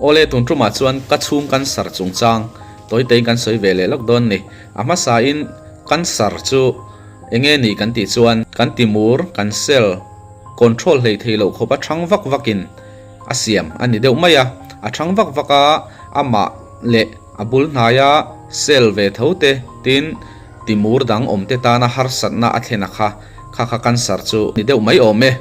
Awle tun tumah chuan ka chhung cancer chungchang tawitein kan sawi ve leh lawk dawn ni. A hmasain cancer chu enge ni kan tih chuan kan timur, kan cell, control hlei thei loh khawp a thang vak vakin a siam a ni deuh mai a. A thang vak vak a, amah leh a bul hnaia cell ve tho te tin timur dang awm te tana harsatna a thlen a kha, kha kha cancer chu ni deuh mai awm e.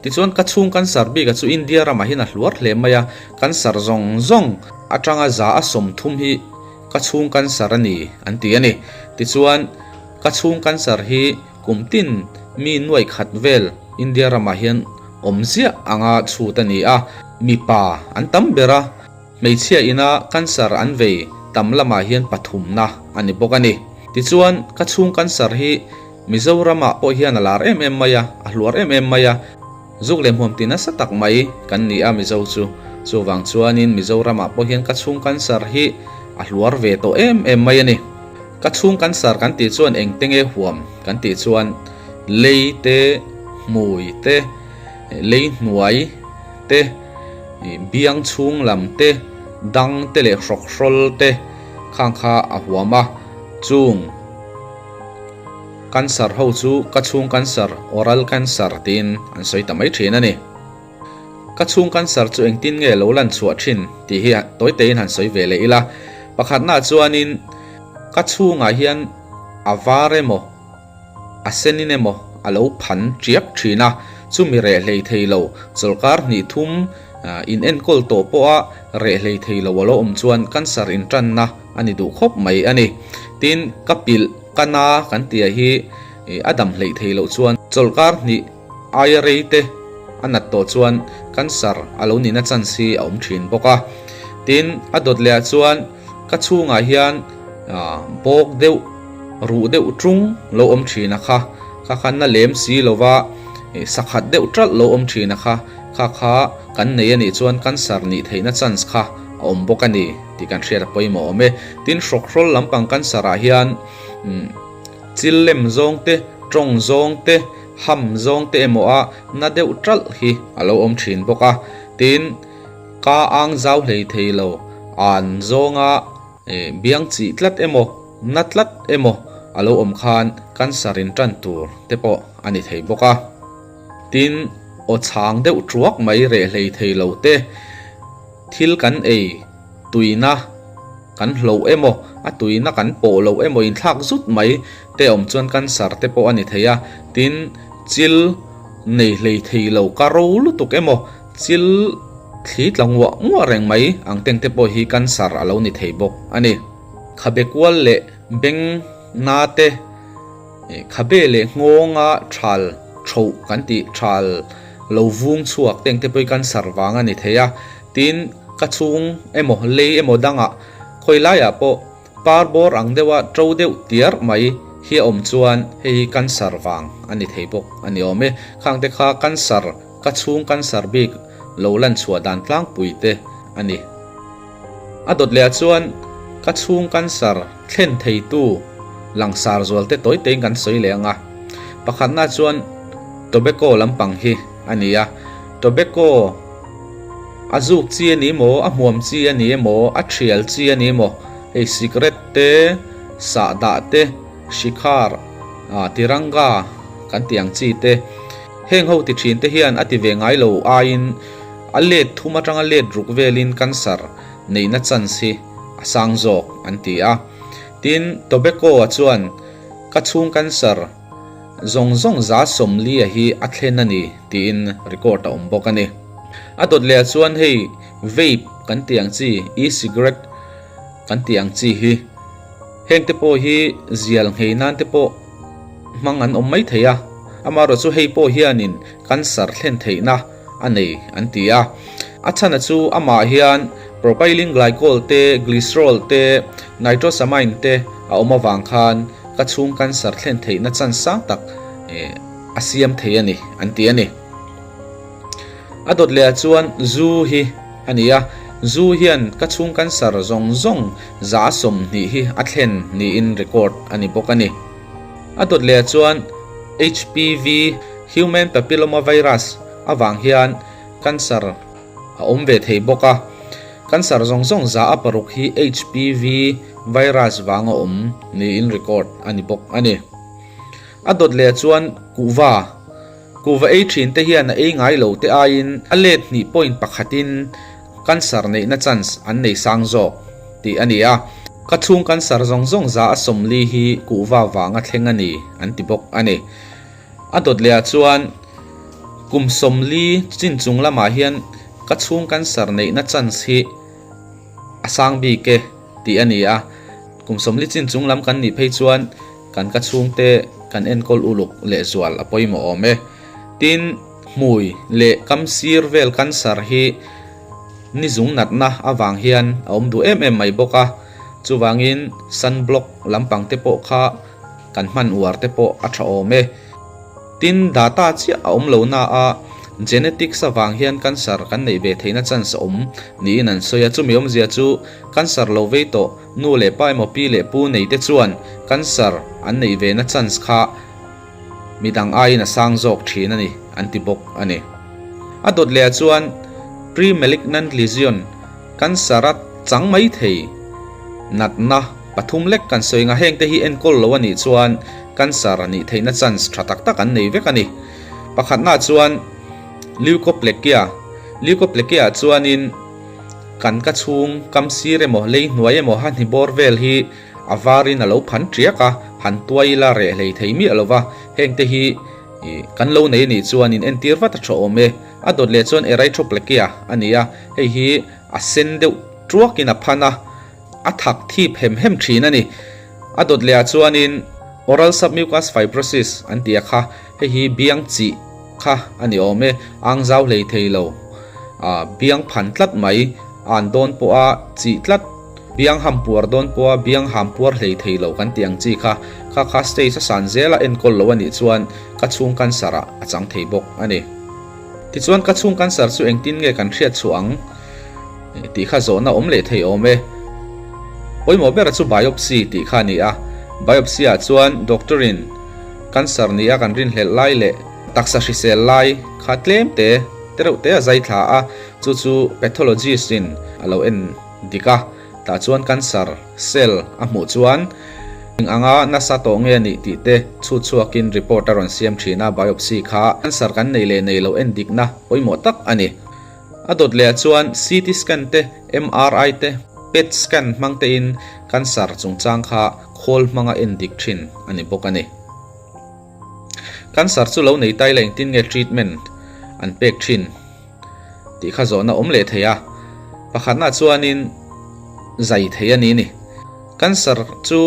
Tichuan ka chhung cancer bik a chu India ramah hian a hluar hle mai a, cancer zawng zawng atanga 30% hi ka chhung cancer a ni an ti a ni. Tichuan ka chhung cancer hi kum tin mi nuaih khat vel India ramah hian awm ziah anga chhut a ni a, mipa an tam ber a, hmeichhia ina cancer an vei tam lamah hian pathumna a ni bawk a ni. Tichuan ka chhung cancer hi Mizoramah pawh hian a lar em em mai a, a hluar em em mai a, zuk leh hmuam ti nasa tak mai kan ni a Mizo chu. Chuvang chuanin Mizoramah pawh hian ka chhung cancer hi a hluar ve tawh em em mai a ni. Ka chhung cancer kan tih chuan engte nge huam kan tih chuan lei te, hmui te, lei hnuai te, biang chhung lam te, dang te leh hrawkhrawl te khang kha a huam a, chung. Cancer ho chu ka chhung cancer, oral cancer tiin an sawi ta mai thin a ni. Ka chhung cancer chu engtin nge lo lan chhuah thin tih hi tawi tein han sawi ve leh ila. Pakhatnaah chuanin ka chhungah hian a var emaw a senin emaw a lo phan tiak thin a, chumi reh hlei thei lo chawlhkar hnih thum in enkawl tawh pawha reh hlei thei lo a lo awm chuan cancer intanna a ni duh khawp mai a ni. Tin, ka pilh, ka na kan tia hi a dam hleih thei loh chuan chawlhkar hnih aia rei te a nat tawh chuan cancer a lo nihna chance hi a awm thin bawk a. Tin, a dawt leh ah chuan ka chhungah hian bawk deuh, ruh deuh tung lo awm thin a kha, kha kha na lem si lova sakhat deuh ṭalh lo awm thin a kha, kha kha kan nei a nih chuan cancer nih theihna chance kha a awm bawk a ni. Tih kan hriat a pawimawh awm e. Tin, hrawkhrawl lampang cancer ah hian chil lem zawng te, tawng zawng te, ham zawng te emaw a na deuh ṭalh hi a lo awm ṭhin bawk a. Tin, ka ang zau hlei thei lo, an zawnga biang chih tlat emaw, na tlat emaw a lo awm khan cancer in ṭan tur te pawh a ni thei bawk a. Tin, aw chhang deuh ṭuak mai reh hlei thei lo te, Thil kan ei tuina kan hloh emaw, a tuina kan pawh loh emaw inthlak zut mai te awm chuan cancer te pawh a ni thei a. Tin, chil nei hlei thei lo ka ro lutuk emaw, chil thli tla nguah nguah reng mai ang teng te pawh hi cancer a lo ni thei bawk a ni. Khabe kual leh beng na te. Khabe leh nghawnga thal thoh kan tih thal lo vung chhuak te engte pawhin cancer vang a ni thei a, tin ka chhung emaw lei emaw dangah khawi laiah pawh par bawr ang deuha to deuh tiar mai hi a awm chuan hei hi cancer vang a ni thei bawk a ni awm e. Khangte kha cancer ka chhung cancer bik lo lan chhuah dan tlangpui te a ni. A dawt leh ah chuan ka chhung cancer thlen theitu langsar zual te tawi tein kan sawi leh ang a. Pakhatna chuan tobacco lampang hi a ni a, tobacco a zuk chi a ni maw, a hmuam chi a ni emaw, a thial chi a ni emaw, hei cigarette te, sahdah te, shikhar, tiranga kan tih ang chi te, heng ho ti thin te hian a ti ve ngai lo aiin A let thum atanga let ruk velin cancer neihna chance hi a sang zawk an ti a. Tin, tobacco-a chuan ka chhung cancer zawng zawng 40% hi a thlen a ni tiin record a awm bawk a ni. A dawt leh ah chuan hei vape kan tih ang chi, e-cigarette kan tih ang chi hi hengte pawh hi zial nghei nan te pawh hmang an awm mai thei a. Amaherawhchu hei pawh hianin cancer thlen theihna a nei an ti a. A chhana chu amah hian propylene glycol te, glycerol te, nitrosamine te a awm avang khan ka chhung cancer thlen theihna chance sang tak a siam thei a ni an ti a ni. A dawt leh ah chuan zu hi a ni a, zu hian ka chhung cancer zawng zawng 20% hi a thlen niin record a ni bawk a ni. A dawt leh ah chuan HPV, Human Papilloma Virus, avang hian cancer a awm ve thei bawk a. Cancer zawng zawng 6% hi HPV virus vanga awm niin record a ni bawk a ni. A dawt leh chuan kuhva, kuhva ei thin te hian a ei ngai lo te aiin a let hnih point pakhatin cancer neihna chance an nei sang zawk tih a ni a. Ka chhung cancer zawng zawng 40% hi kuhva vanga thleng a ni an ti bawk a ni. A dawt leh ah chuan kum 40 chin chung lamah hian ka chhung cancer neihna chance hi a sang bik e tih a ni a. Kum 40 chin chung lam kan nih phei chuan kan ka chhungte kan enkawl uluk lehzual a pawimawh awm e. Tin, hmui leh kam sir vel cancer hi nizung natna avang hian a awm duh em em mai bawk a. Chuvangin sunblock lampang te pawh kha kan hman uar te pawh a tha awm e. Tin, data chiah a awm lo na a, genetics avang hian cancer kan neih ve theihna chance a awm niin an sawi a. Chumi awmzia chu cancer lo vei tawh nu leh pa emaw pi leh pu nei te chuan cancer an neih ve na chance kha midang aiin a sang zawk thin a ni an ti bawk a ni. A dawt leh ah chuan pre-malignant lesion Cancer a chang mai thei. Natna pathum lek kan sawi nga hengte hi enkawl lo a nih chuan cancer a nih theihna chance tha tak tak an nei vek a ni. Pakhatna chuan leukoplakia, leukoplakia ah chuanin kan ka chhung kam sir emaw lei hnuai emaw ha hni bawr vel hi a varin a lo phan tiak a, han tuai ila reh hlei thei miah lova hengte hi kan lo nei a nih chuan in entir vat a tha awm e. A dawt leh chuan Erythroplakia a ni a, hei hi a sen deuh tuakin a phan a, a thak thip hem hem thin a ni. A dawt lehah chuanin Oral submucous fibrosis an ti a kha, hei hi biang chih kha a ni awm e, ang zau hlei thei lo, biang phan tlat mai, an dawn pawha chih tlat, biang ham puar dawn pawha biang ham puar hlei thei lo kan tih ang chi kha, kha kha stage a san zela enkawl lo a nih chuan ka chhung cancer ah a chang thei bawk a ni. Tichuan ka chhung cancer chu engtin nge kan hriat chhuah ang tih kha zawhna awm leh thei awm e. Pawimawh bera chu biopsy tih kha a ni a, biopsy ah chuan doctor in cancer ni a kan rinhlelh lai leh taksa hrisel lai kha tlem te te reuh te a zai thla a, chu chu pathologist in a lo en dik a. Tah chuan cancer cell a hmuh chuan eng anga nasa tawh nge a nih tih te chhut chhuakin report a rawn siam thin a, biopsy kha cancer kan nei leh nei loh en dikna pawimawh tak a ni. A dawt leh ah chuan CT scan te, MRI te, PET scan hmang tein cancer chungchang kha khawl hmanga en dik thin a ni bawk a ni. Cancer chu lo nei tai la engtin nge treatment an pek thin? Tih kha zawhna awm leh thei a, pakhatna chuanin zai thei a ni ni. Cancer chu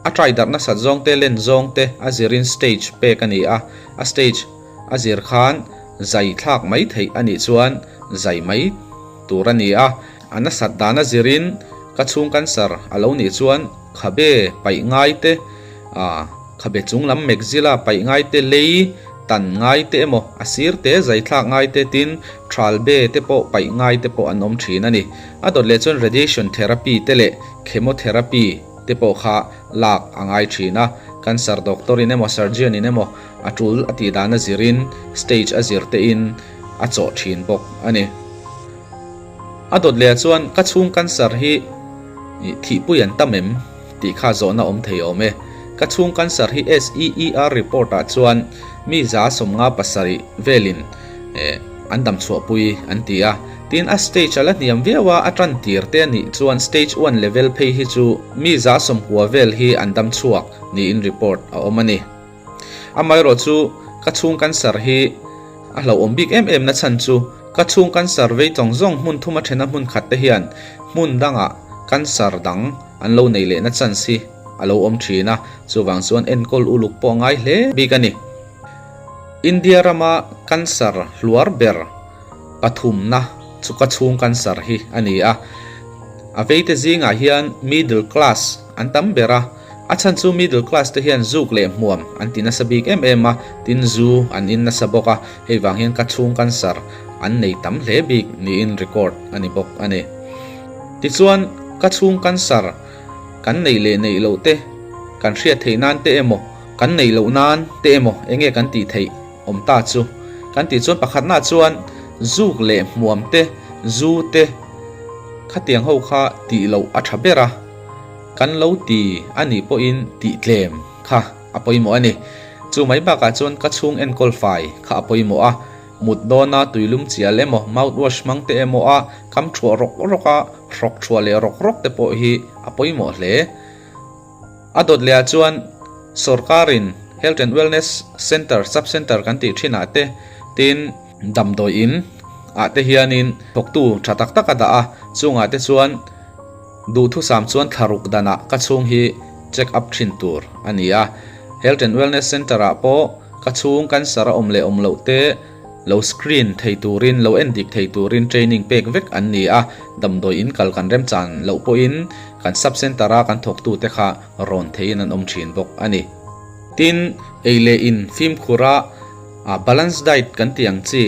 a trai darh nasat zawng te len zawng te a zirin stage pek a ni a, a stage a zir khan zai thlak mai theih a nih chuan zai mai tur a ni a, a nasat dan a zirin ka chhung cancer a lo nih chuan khabe paih ngai te a khabe chung lam mekzila paih ngai te lei tan ngai te emaw a sir te zai thlak ngai te tin thal be te pawh paih ngai te pawh an awm thin a ni. A dawt leh chuan radiation therapy te leh chemotherapy te pawh kha lak a ngai thin a, cancer doctor in emaw surgeon in emaw a tul a tih dan a zirin stage a zir te in a chawh thin bawk a ni. A dawt leh chuan ka chhung cancer hi thihpui an tam em? Tih kha zawhna awm thei awm e. Ka chhung cancer hi SEER report ah chuan mi 57 velin an dam chhuahpui an ti a. Tin, a stage a la hniam viau a, a tan tir te a nih chuan stage one level phei hi chu mi 90 vel hi an dam chhuak niin report a awm a ni. Amaherawh chu ka chhung cancer hi a hlauhawm bik em em na chhan chu ka chhung cancer vei tawng zawng hmun thuma thena hmun khat te hian hmun dangah cancer dang an lo nei lehna chance hi a lo awm thin a, chuvang chuan enkawl uluk pawh a ngai hle bik a ni. India rama cancer hluar ber pathumna chu ka chhung cancer hi a ni a, a veite zingah hian middle class an tam ber a, A chhan chu middle class te hian zuk leh hmuam an ti nasa bik em em a, tin zu an in nasa bawk a, hei vang hian ka chhung cancer an nei tam hle bik niin record a ni bawk a ni. Tichuan ka chhung cancer kan neih leh neih loh te kan hriat theih nan te emaw kan neih loh nan te emaw enge kan tih theih awm ta chu kan tih chuan pakhatna chuan zuk leh hmuam te, zu te. Khatiang ho kha tih loh a tha ber a, kan lo ti a nih pawhin tih tlem kha a pawimawh a ni. Chu mai bakah chuan ka chhung enkawl fai kha a pawimawh a, mut dawna tuilum chial emaw, mouthwash hmang te emaw a kam thuah rawk rawk a, hrawk thuah leh rawk rawk te pawh hi a pawimawh hle. A dawt lehah chuan sawrkarin Health and Wellness Centre, Sub Centre kan tih thinah te, tin damdawi in ah te hianin thawktu tha tak tak a dah a, chungah te chuan duhthusam chuan thlaruk danah ka chhung hi check up thin tur a ni a. Health and Wellness Centre ah pawh ka chhung cancer a awm leh awm loh te, Lo screen thei turin, lo en dik thei turin training pek vek an ni a, damdawi in kal kan remchan loh pawhin kan sub centre a kan thawktute kha rawn theiin an awm thin bawk a ni. Tin, ei leh in fimkhur a balance diet kan tih ang chi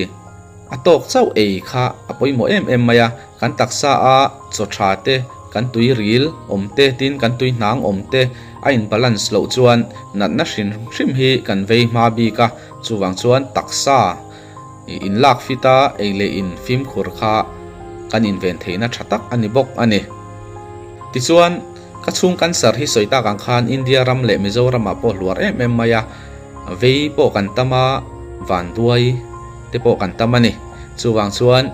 a tawk chauh ei kha a pawimawh em em mai a, kan taksa a chaw tha te, kan tui ril awm te, tin kan tui hnang awm te a in balance loh chuan natna hrim hrim hi kan vei hma bik a. Chuvang chuan taksa in lak fit a, ei leh in fimkhur kha kan inven theihna tha tak a ni bawk a ni. Tichuan, ka chhung cancer hi sawi tak ang khan India ram leh Mizoramah pawh hluar em em mai a, vei pawh kan tam a, vanduai te pawh kan tam a ni. Chuvang chuan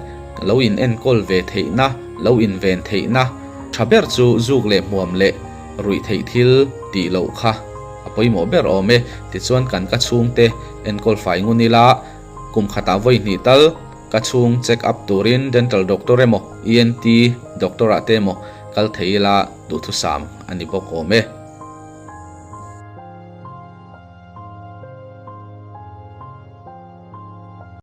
lo in enkawl ve theihna, lo inven theihna tha ber chu zuk leh hmuam leh ruih theih thil tih loh kha a pawimawh ber awm e. Tichuan kan ka chhungte enkawl fai ngun ila, kum khatah vawi hnih tal ka chhung check up turin dental doctor emaw ENT doctor ah te emaw kal thei ila duhthusam a ni bawk awm e.